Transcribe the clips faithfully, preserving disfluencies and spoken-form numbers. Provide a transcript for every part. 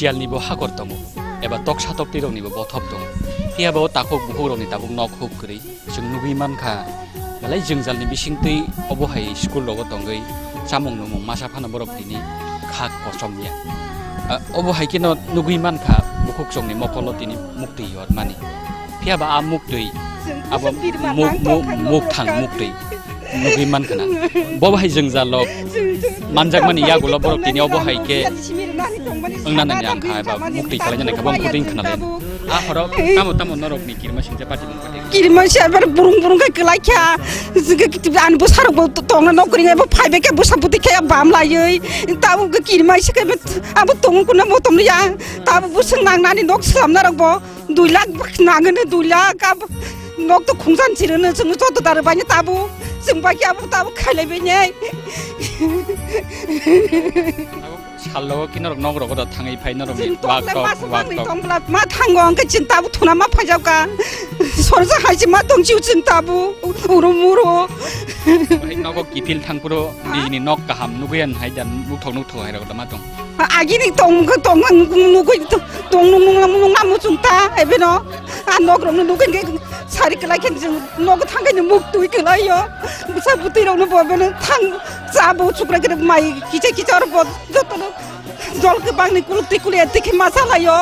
Ni bo hakor tongo, eba toksa tokti rokni bo bothop tongo. Phiya ba o takhuk bukhuk rokni tabuk nok huk kwrwi. Chwng nugwi mankha, belai jwngjalni bisingtwi obo hai school rogo tongwi chamung numung masa phano borok tini kha kochomya. Ah, obo hai kheno nugwi mankha bukhuk chwngni mokolo tini muktwi yormani. Phiya ba a muktwi abo muk-, muk-, mukthang muktwi nugwi mankha na. Bo hai jwngjal rok manjakmani yagulo borok tini obo hai khe wngna nani ang kha eba muktwi kalaina nai kha bo ang kuding khna lai. A horo tamo tamo norok ni kirima singja pati mung pati. Kirima se bar burung burung khe kwlai kha. Ani bwsarok bo tongna nok ring ebo phai bai khe bwsa bwtwi khe bam laiwi. Tamo khe kirima se khe abo tongo kuna motom ya. Tamo bwswk nang nani nok slam narok bo dui lakh nangani dui lakh abo nok to khungsan chirwno chwng joto dare bai tabo chwng bai khe abo tabo khailai bai nai. Salo kinorok nok rogo da thangwi phai norok ni chwng wak tongla tok, ma wak samang ni tok. Tongla ma thango hwnkhe chwng tabo thuna ma phaijakka. Sorsa hai se ma tongchiu chwng tabo uro muro. Bai nogo kiphil thangphuru nijini nok kaham nugwi an hai da nukthok nukthok hai rogo da ma tong. Agini tong tong nugwi tong nung nung nung nung namu chwng ta ebeno. A nok rok nugwi sari kwlai khe chwng nogo thangkhe ni muktwi kwlaio. Bwsa bwtwi rokno bo beno thang cha bo chukra khe mai kicha kicha oro bo jotono jol kwbangni kuluk twi kulya twi khe masa laio.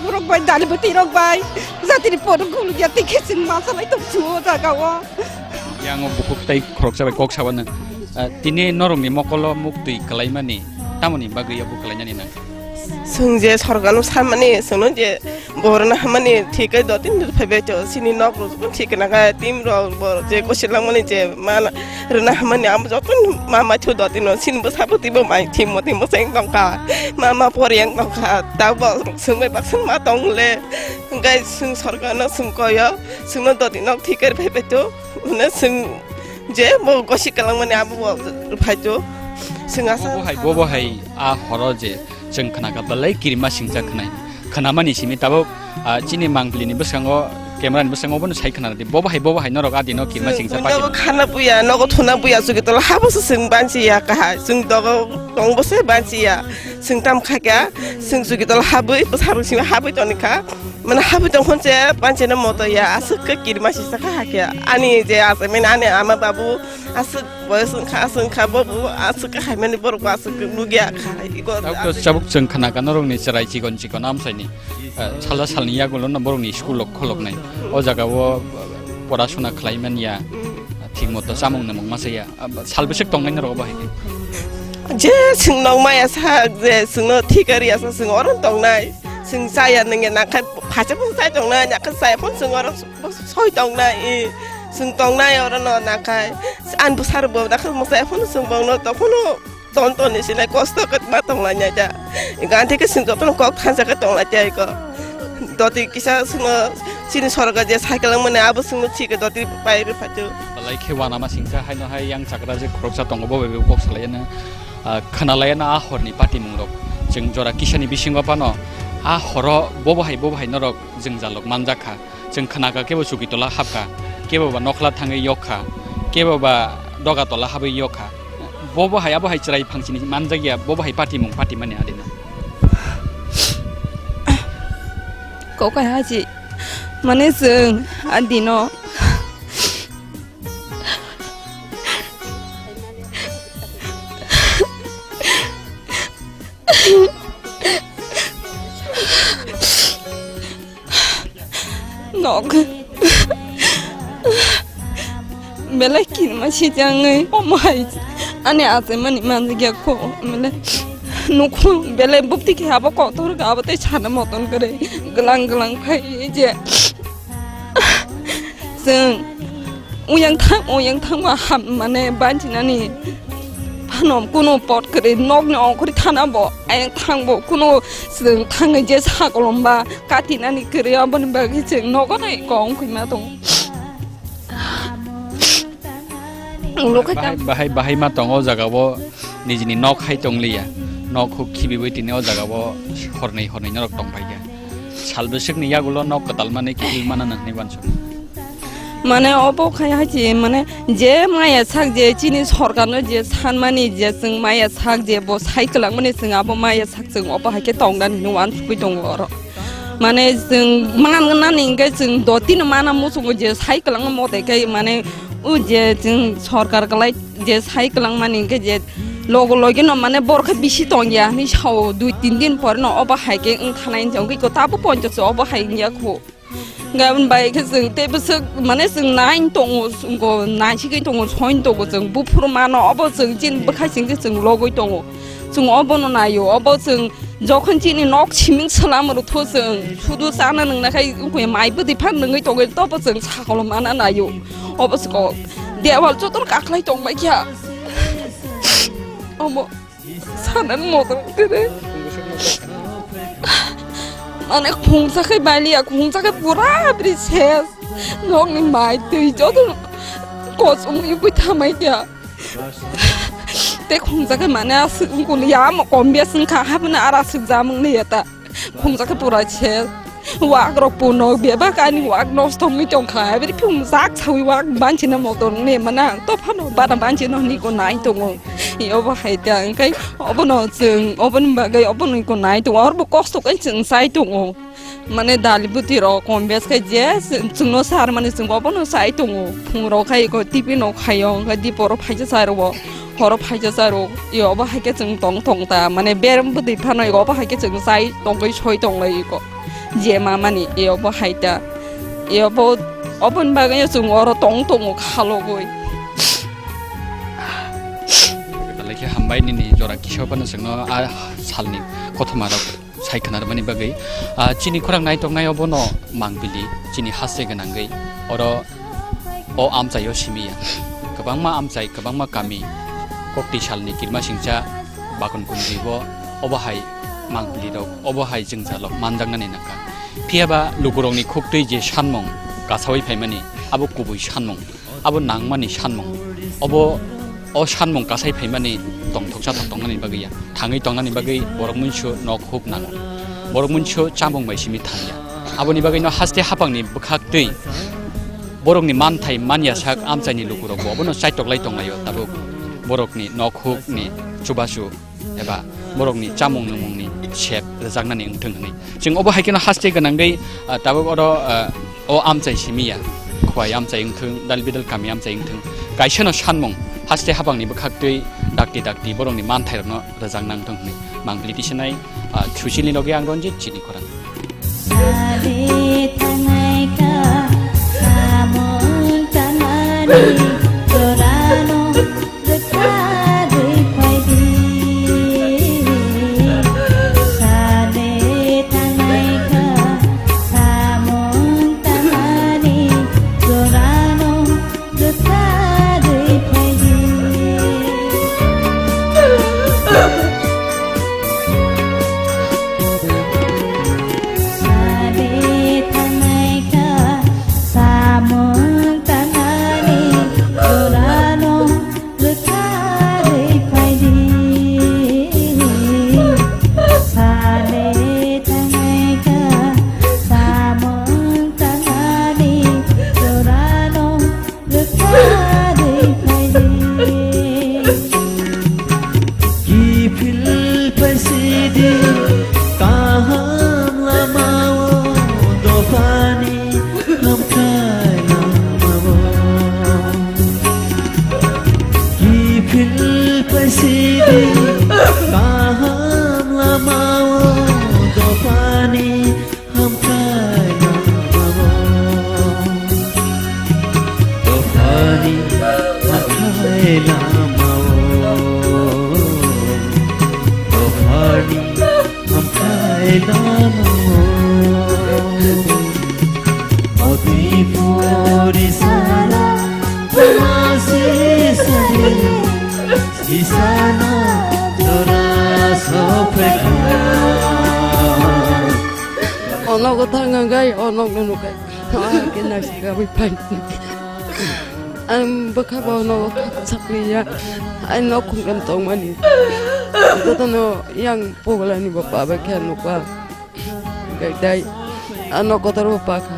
Borok bai dali bwtwi rok bai jatini por kuluk ya twi khe chwng masa lai tong chu o jaga o. Yang o bukhuk tai khoroksa bai kok sabana. Ah, tini norokni mokolo muktwi kwlaimani tamoni bagwi abo kwlainani nang? Chwng je sorkarno samani chwngno je borokno hamani thik khe dotino phaibai to chini nok rok thik khna kha tim rok bo je kosi langmani je ma rwna hamani amo joto ma ma thu dotino chini bwsa bwtwi bo mai thimo thimo cheng tongkha ma ma poreng tongkha ta bo chwng bai baksa ma tong le hwnkhe chwng sorkarno chwng koyo chwngno dotino thik khe phaibai to hwnwi chwng je bo gosi kwlangmani abo bo phai to chwng asa. Bo bo hai, bo bo hai a horo je chwng khna kha belai kirima singcha khwnai. Khwnamani simi tabuk, ah, chini mangpili ni bwskango, camera ni bwskango bono sai khna di. Bo bo hai, bo bo hai norok adi no kirima singcha pati. Nogo khana buya, nogo thuna buya, chwng tola habo se chwng banchi ya kahai. Chwng dogo tong bo se banchi ya. Chwng tam kha kya, chwng chwng tola habwi, bwsarok simi habwi toni kha. Mane habwi tong khon che pancheno moto ya aswk khe kirima sisa kha hakhe ani je aswk mane ani ama babu aswk boyos wngkha aswk wngkha bobo aswk khe hai mani borok bo aswk nugya kha iko. Tabuk to chabuk chwng khna kha norokni chwrai chikon chikon amchaini, eh, salsa salni yagulo no borokni school rok kholoknai. O jaga o, eh, porasona khlai manya, thik moto chamung namung masa ya. Ah, sal bwswk tongnai norok obo hai khe? Je chwng nokmaya sak je chwngno thik ari asa chwng oro tongnai. Chwng chaya nungya nakhai phaisa phung chai tongnai nakhai chaya phung chwng oro soi tongnai. I chwng tongnai oro no nakhai ani bwsarok bo nakhai mwsai phung chwng bongno tongphano ton ton ni sinai kosto khe ma tonglai nai da. Ganti khe chwng jotono kok thansa khe tonglai tei ko. Doti kisa chwngno chini sorga je cycle mane abo chwngno thik doti pai rw phaitu. Belai khe uanama singsa haino hai yang chakra je khoroksa tongo bo bai bo kok salai ano, ah, khna lai ano a horni patimung rok. Chwng jora kisani bisingo phano a horo bo bo hai bo bo hai norok jwngjalrok manjak kha. Chwng khna kha kebo chuki tola hap kha, kebo ba nokhla thangwi yok kha, kebo ba doga tola habwi yok kha. Bo bo hai abo hai chwrai phangsini manjak ya bo bo hai patimung patimani adina. Kokai haji mane chwng adino nok belai kinma sijangwi omo hai ani achaimani manjak ya kho belai nukhu belai bukti khe abo kotor khe abo tei sana moton kwrwi glang glang khai je chwng uyang thang uyang thang ma ham mane banchinani phano kuno pot kwrwi nokni ongkhorwi thana bo ayang thang bo kuno chwng thangwi je sakolom ba katinani kwrwi aboni bagwi chwng nogo nai kong khwima tongo. Ulo khe bahai, kam bahai, bahai ma tongo o jaga o nijini nok hai tong liya. Nok huk khibiwi tini o jaga o hornwi hornwi norok tong phaikha. Sal bwswkni yagulo nok kwtal mani kiphil mana nang hinwi uansuk. Mane obo khai hai se, mane je maya sak je chini sorkar no je sanmani je chwng maya sak je bo sai kwlangmani chwng abo maya sak chwng obo hai khe tongna hinwi uansukwi tongo oro. Mane chwng man nani hinkhe chwng dotino mana muchungo je sai kwlangma mote khe mane o je chwng sorkar kwlai je sai kwlangmani hinkhe je logo logi no mane borok khe bisi tongya hinwi sao dui tin din pore no obo hai khe wng thanai hinkhe tabuk poncho se obo hai wngya kho. Gabon bai khe chwng tei bwswk mane chwng nine tongo, chwng naisingwi tongo, soin tongo chwng buphuru mano obo chwng chini bwkhak singkhe chwng logwi tongo. Chwng obono naio, obo chwng jokhon chini nok siming swlam rwthu chwng sudu chana nungna khai wngkhe mai bwtwi phan nungwi tongwi tobo chwng sakolo mana naio. Obo chwng dewal jotono kaklai tongbai kha. Obo. Sanan motor kere. Mane khungsa khai baliya, khungsa khai pura bri ses. Nokni mai twi joto kosong yubui thamai kya. Te khungsa khai mane aswk ungkul ya mo kombe sing kha hapna ara sik jamung ne yata. Khungsa khai pura ses. Wak rok puno bebak ani wak nosto wngwi tongkha. Abri phung sak sawi wak banchina motor ne mana. To phano bana banchino ni ko nai tongo. Obo hai ta, hwnkhe obono chwng, oboni bagwi obono iko nai tongo, oro bo kosto khe chwng sai tongo. Mane dali bwtwi rok kom bes khe je chwngno sar mani chwng obono sai tongo. Phung rok khai iko tipi no khaio, hwnkhe diporo phaisa sai rwo, horo phaisa sai rwo, i obo hai khe chwng tong tong ta, mane berem bwtwi phano iko obo hai khe chwng sai tongwi soi tonglai iko. Je ma mani i obo hai ta, i obo, oboni bagwi chwng oro tong tongo khalogwi. Belai khe hambai nini jora kisa phano chwngno a salni kothoma rok sai khna rwmani bagwi. Ah, chini khorang naitok nai obono mangpili chini haste gwnangwi oro o amchaio simi ya. Kwbangma amchai, kwbangma kami, kokti salni kirma singcha bakon kunjwi bo obo hai mangpili rok, obo hai jwngjalok manjaknani nangkha. Phiyaba lukurokni khuktwi je sanmung kasawi phaimani, abo kubui sanmung. Abo nangmani sanmung. Obo o sanmung kasai phaimani tongthok chathok tongnani bagwi ya. Thangwi tongnani bagwi borok munsu nok huk nango. Borok munsu chamung bai simi thangya. Aboni bagwino haste haphangni bwkhaktwi borokni manthai manya sak amchaini lukurokbo obono chaitoklai tonglaio tabuk borokni nok hukni chubachu eba borokni chamung nungmungni sep rwjaknani wngthung hwnwi. Chwng obo hai kheno haste gwnangwi, ah, tabuk oro, ah, o amchai simi ya, khowai amchai wngthung, dal bidal kami amchai wngthung, kaisano sanmung haste haphangni bwkhaktwi dakti dakti borokni manthairokno rwjakna wngthung hwnwi mangpili tisanai, ah, Susilni loge ang Ranjit chini khorang. Sari thangnai kha, samung tanani jorano rwkha rwi phaidi. Sari thangnai kha, samung tanani jorano rwkha rwi phaidi. Sari thangnai kha, samung tanani jorano rwkha rwi phaidi. Sari thangnai kha, samung tanani jorano rwkha rwi phaidi. Kiphil phaisidi kaham lamao dophani hamkrai lamao. Kiphil phaisidi kaham lamao dophani hamkrai lamao. Dophani hamkrai lamao. Dophani hamkrai lamao. Oti puri sala masi sari sisana dora sopeka. Ono ko thang gai, ono no kai. Ah, kena sika wi pai. Ang bwkha bo no sakliya. Ang nok khungkam tongmani. Jotono yang pogolani bo pa ba khe nukha. Gaidai. Ang nok kotor bo pa kha.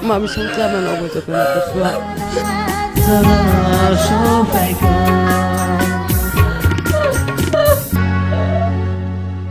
Ma bising khlai mano obo joto ni kusu.